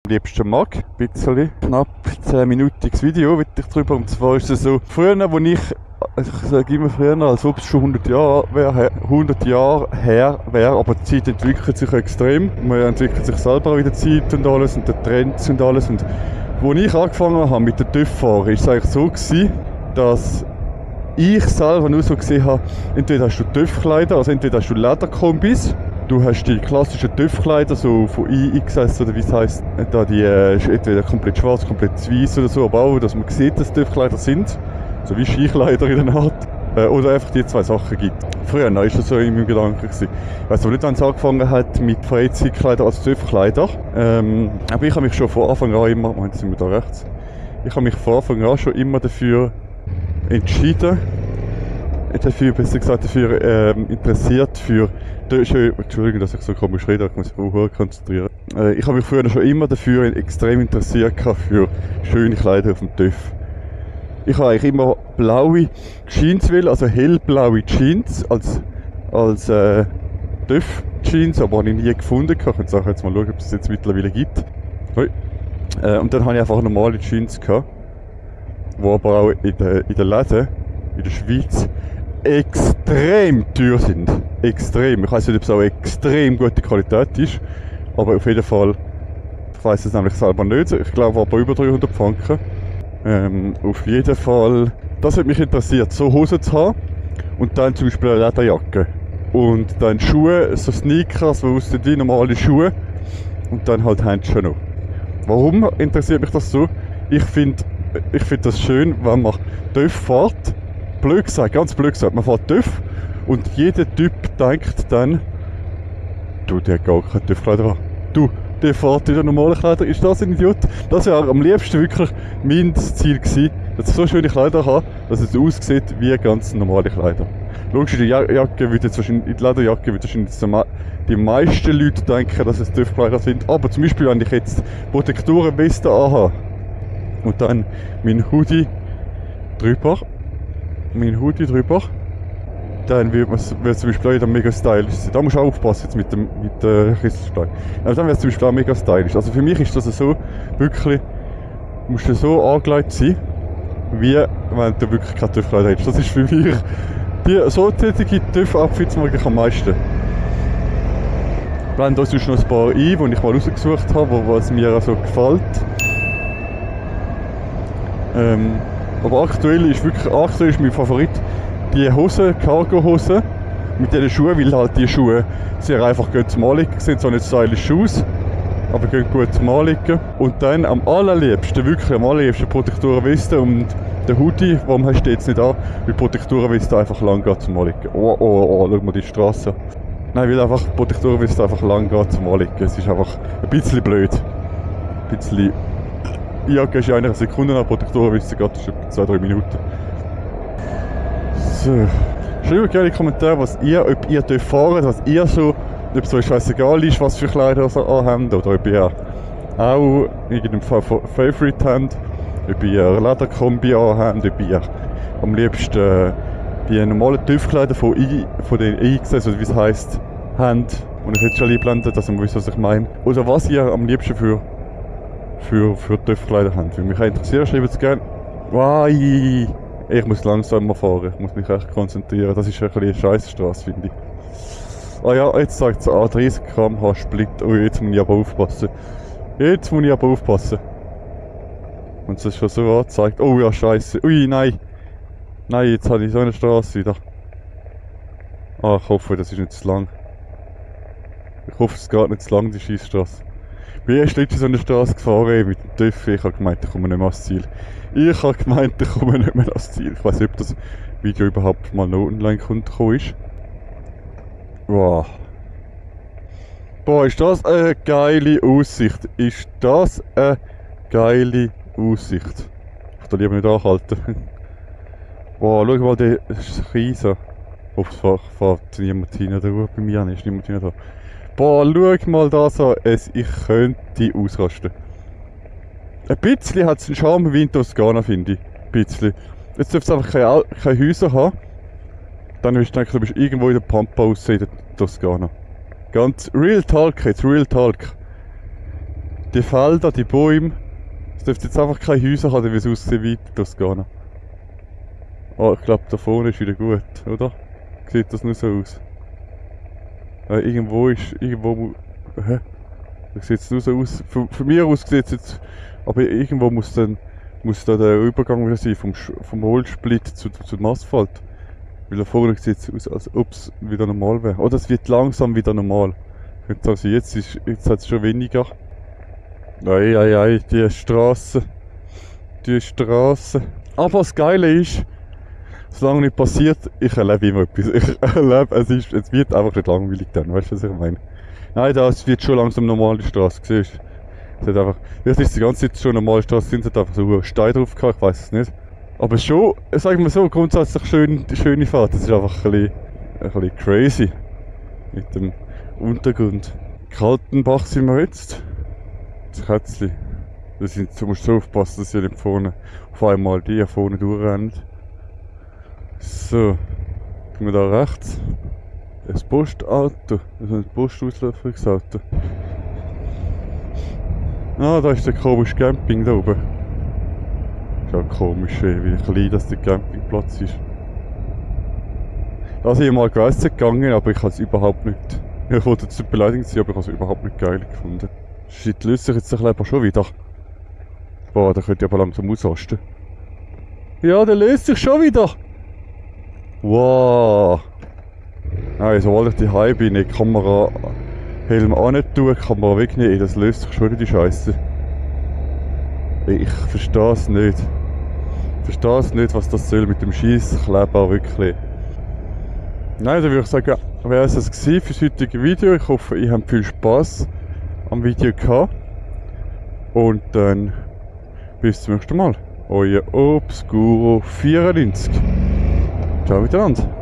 am liebsten mag. Ein bisschen. Knapp 10-minütiges Video wird ich drüber. Und zwar ist es so, früher, wo ich sage immer früher, als ob es schon 100 Jahre her wäre, aber die Zeit entwickelt sich extrem. Man entwickelt sich selber wieder Zeit und alles und die Trends und alles. Und als ich angefangen habe mit den TÜV-Fahren, war es eigentlich so gewesen, dass ich selber nur so gesehen habe, entweder hast du TÜV-Kleider, also entweder hast du Lederkombis, du hast die klassischen TÜV-Kleider, so von IXS oder wie es heisst, da die entweder komplett schwarz, komplett weiß oder so, aber auch, dass man sieht, dass TÜV-Kleider sind, so wie Skikleider in der Art, oder einfach die zwei Sachen gibt. Früher war das so in meinem Gedanken gewesen. Ich weiss aber nicht, wann es angefangen hat mit Freizeitkleider als TÜV-Kleider, aber ich habe mich schon von Anfang an immer, Moment, sind wir da rechts? Ich habe mich von Anfang an schon immer dafür entschieden, besser gesagt dafür interessiert für Entschuldigung, dass ich so komisch rede, ich muss mich auch konzentrieren. Ich habe mich früher schon immer dafür extrem interessiert für schöne Kleider auf dem TÜV. Ich habe eigentlich immer blaue Jeans will, also hellblaue Jeans als TÜV-Jeans, aber habe ich nie gefunden. Ich könnte jetzt mal schauen, ob es das jetzt mittlerweile gibt. Und dann habe ich einfach normale Jeans gehabt, die aber auch in den Läden in der Schweiz extrem teuer sind. Extrem. Ich weiss nicht, ob es auch extrem gute Qualität ist, aber auf jeden Fall, ich weiss es nämlich selber nicht. Ich glaube aber über 300 Franken. Auf jeden Fall, das hat mich interessiert, so Hosen zu haben und dann zum Beispiel eine Lederjacke. Und dann Schuhe, so Sneakers, die aussehen wie normale Schuhe und dann halt Handschuhe noch. Warum interessiert mich das so? Ich find das schön, wenn man TÜV fährt. Blöd gesagt, ganz blöd gesagt, man fährt TÜV und jeder Typ denkt dann, du, der hat gar keine TÜV-Kleider an. Du, der fährt in den normalen Kleider, ist das ein Idiot? Das wäre am liebsten wirklich mein Ziel gewesen, dass ich so schöne Kleider habe, dass es aussieht wie ganz normale Kleider. Logisch, in der Lederjacke würde wahrscheinlich die meisten Leute denken, dass es TÜV-Kleider sind. Aber zum Beispiel, wenn ich jetzt Protektorenweste anhabe und dann mein Hoodie drüber, dann wird zum Beispiel auch wieder mega stylisch sein. Da musst du auch aufpassen jetzt mit der Kristalstein. Aber dann wird es zum Beispiel auch mega stylisch. Also für mich ist das so, wirklich, musst du so angelegt sein, wie wenn du wirklich keine TÜV-Kleider hättest. Das ist für mich, so tätige TÜV-Outfits mag ich am meisten. Blende uns noch ein paar ein, die ich mal rausgesucht habe, was mir also gefällt. Aber aktuell ist mein Favorit die Hose, Cargo-Hose mit diesen Schuhen, weil halt die Schuhe sehr einfach gut zum Anlegen sind, so nicht stylisch aus, aber gehen gut zum Anlegen. Und dann am allerliebsten Protektorenweste und der Hoodie, warum hast du jetzt nicht an? Weil Protektorenweste einfach lang geht zum Anlegen. Schau mal die Straße. Nein, weil einfach Protektorenweste einfach lang geht zum Anlegen. Es ist einfach ein bisschen blöd. Jacke ist ja eine Sekunde, aber Protektorenweste geht schon 2-3 Minuten. So. Schreibt gerne in die Kommentare, ob ihr dürft fahren, was ihr so, ob es euch scheißegal ist, was für Kleider ihr anhabt, oder ob ihr auch irgendeinen Favorite habt, ob ihr Lederkombi anhabt, ob ihr am liebsten die normalen TÜV-Kleider von den IXS, oder wie es heisst, habt, und ich jetzt schon einblenden, dass ihr wisst, was ich meine. Oder was ihr am liebsten für TÜV-Kleider habt. Würde mich interessieren, schreibt es gerne. Wow. Ich muss langsamer fahren, ich muss mich echt konzentrieren. Das ist ein bisschen eine Scheissstrasse, finde ich. Ah ja, jetzt sagt es 30 km/h Split. Oh, jetzt muss ich aber aufpassen. Und es ist schon so angezeigt. Oh ja, scheiße. Ui, nein. Nein, jetzt habe ich so eine Straße wieder. Ah, ich hoffe, das ist nicht zu lang. Ich hoffe, es geht nicht zu lang, die Scheissstrasse. Ich bin erst letztens so eine Straße gefahren mit dem TÜV. Ich habe gemeint, ich komme nicht mehr ans Ziel. Ich weiß nicht, ob das Video überhaupt mal noch online gekommen ist. Wow. Boah, ist das eine geile Aussicht. Ich will da lieber nicht anhalten. Boah, schau mal, das ist riesen. Hoffentlich fährt niemand hin da bei mir, ist niemand hin da. Boah, schau mal das an. Ich könnte ausrasten. Ein bisschen hat es einen Charme wie in Toskana, finde ich. Ein bisschen. Jetzt dürfte es einfach keine Häuser haben. Dann wirst du denken, du bist irgendwo in der Pampa aussehen in der Toskana. Ganz Real Talk jetzt, Real Talk. Die Felder, die Bäume. Es dürfte jetzt einfach keine Häuser haben, wie es aussieht, weiter Toskana. Oh, ich glaube, da vorne ist wieder gut, oder? Sieht das nur so aus? Irgendwo. Hä? Das sieht jetzt nur so aus. Von mir aus sieht es jetzt. Aber irgendwo muss da der Übergang wieder sein, vom Holzsplit zum Asphalt. Weil da vorne sieht es aus, als ob es wieder normal wäre. Oder es wird langsam wieder normal. Also jetzt hat es schon weniger. Die Straße. Aber das Geile ist, solange nicht passiert, ich erlebe immer etwas. Es wird einfach nicht langweilig dann, weißt du, was ich meine? Nein, das wird schon langsam normale Straße, siehst du? Es ist die ganze Zeit schon normale Straße, sind einfach so Steine drauf gehabt, ich weiß es nicht. Aber schon, sagen wir so, grundsätzlich schöne Fahrt. Das ist einfach ein bisschen crazy. Mit dem Untergrund. Kaltenbach sind wir jetzt. Das Kätzli. Du musst so aufpassen, dass ihr nicht vorne auf einmal die hier vorne durchrennen. So. Gehen wir da rechts. Das Postauto. Das ist ein Postauslieferungsauto. Ah, da ist der komische Camping da oben. Ist ja komisch, wie klein das der Campingplatz ist. Also ich bin mal essen gegangen, aber ich habe es überhaupt nicht... Ich wollte jetzt nicht beleidigend sein, aber ich habe es überhaupt nicht geil gefunden. Shit, löst sich jetzt ein schon wieder. Boah, da könnte ich aber langsam ausrasten. Ja, der löst sich schon wieder! Wow! Nein, sobald ich daheim bin, die Kamera... Helm auch nicht tun, Kamera wegnehmen, das löst sich schon wieder die Scheiße. Ich verstehe es nicht. Was das soll mit dem Scheisskleber wirklich. Nein, dann würde ich sagen, wäre es das gewesen für das heutige Video. Ich hoffe, ihr habt viel Spass am Video gehabt. Und dann bis zum nächsten Mal. Euer Obscuro 94. Ciao miteinander.